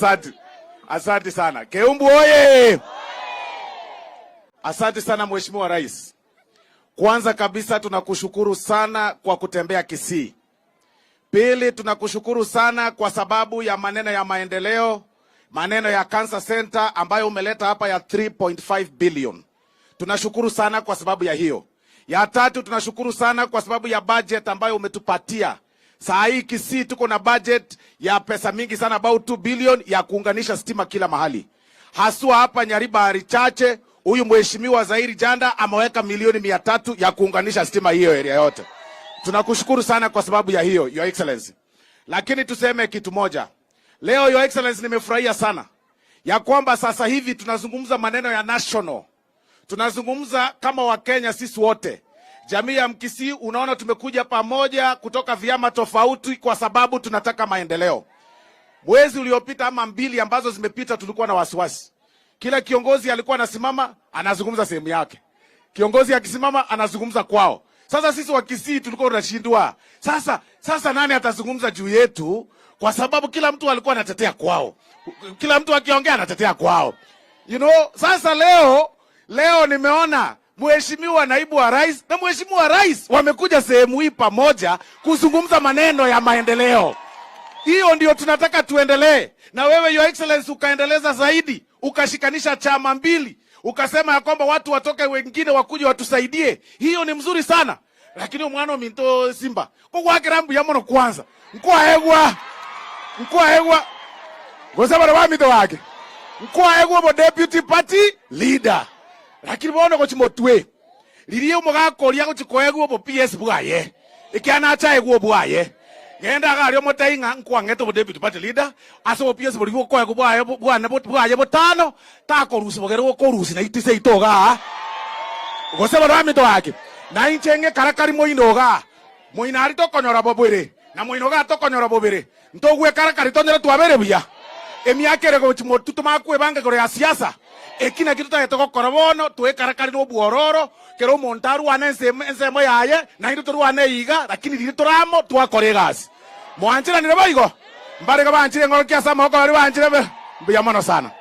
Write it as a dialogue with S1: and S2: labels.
S1: Asante. Asante sana. Keumbu oye! Asante sana, Mheshimiwa Rais. Kwanza kabisa tunakushukuru sana kwa kutembea Kisii. Pili, tunakushukuru sana kwa sababu ya maneno ya maendeleo, maneno ya Cancer Center ambayo umeleta hapa ya 3.5 billion. Tunashukuru sana kwa sababu ya hiyo. Ya tatu, tunashukuru sana kwa sababu ya budget ambayo umetupatia. Saa hii Kisii tuko na budget ya pesa mingi sana, about 2 billion ya kuunganisha stima kila mahali. Haswa hapa Nyaribari Chache, huyu Mheshimiwa Zairi Janda ameweka milioni 300 ya kuunganisha stima hiyo area yote. Tunakushukuru sana kwa sababu ya hiyo, Your Excellency. Lakini tuseme kitu moja. Leo, Your Excellency, nimefurahia sana ya kwamba sasa hivi tunazungumza maneno ya national. Tunazungumza kama Wakenya sisi wote. Jamii ya Mkisii, unaona tumekuja pamoja kutoka vyama tofauti kwa sababu tunataka maendeleo. Mwezi uliopita ama mbili ambazo zimepita tulikuwa na wasiwasi. Kila kiongozi alikuwa anasimama anazungumza sehemu yake. Kiongozi akisimama anazungumza kwao. Sasa sisi wa Kisii tulikuwa tunashindwa. Sasa nani atazungumza juu yetu? Kwa sababu kila mtu alikuwa anatetea kwao. Kila mtu akiongea anatetea kwao. Sasa leo nimeona Mheshimiwa Naibu wa Rais na Mheshimiwa Rais wamekuja sehemu hii pamoja kuzungumza maneno ya maendeleo. Hiyo ndio tunataka tuendelee. Na wewe, Your Excellency, ukaendeleza zaidi, ukashikanisha chama mbili, ukasema ya kwamba watu watoke wengine wakuje watusaidie. Hiyo ni mzuri sana. Lakini omwana ominto Simba, kogwakera mbuya mono kwanza. Nkwaegwa. Nkwaegwa. Gosabara wamito wake. Nkwaegwa bo deputy party leader. Lakini bono gochimotwe. Riria omogakoria gochikoegwa bo PS bwaye. Ekiana achaegwa bwaye. Genda gari omotai ng'a nkwang'ete bo deputy party leader ase bo PS bori gokoegwa bwaye bwane bwaye botano takorusi bogere gokorusi na itise itoga. Gose baro wake. Na inche ng'e karakari moino ga. Moino ari tokonyora bobere. Na moino ga tokonyora bobere. Ntogwe karakari tonyora twabere buya. Emiaka ere gochi motu tumakwebanga igoro ya siasa. Eki naki totagete gokora bono twekarakari na obwororo kero omonto arwane ensemo yaye naende torwane iga, lakini riri toramo twakora egasi mwanchiranire boigo mbarega banchire ng'orokia ase amaboko bari banchire mbuya mono sana.